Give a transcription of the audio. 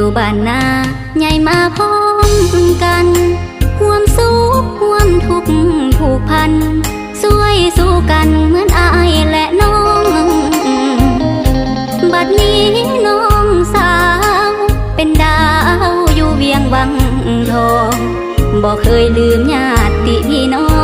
ຢູ່ບ້ານນາໃຫຍ່ມາພ້ອມກັນ ຮ່ວມສຸກຮ່ວມທຸກຜູກພັນ ຊ່ວຍສູ້ກັນເໝືອນອ້າຍແລະນ້ອງ. ບັດນີ້ນ້ອງສາວເປັນດາວຢູ່ວຽງວັງທອງ ບໍ່ເຄີຍລືມຍາດຕິພີ່ນ້ອ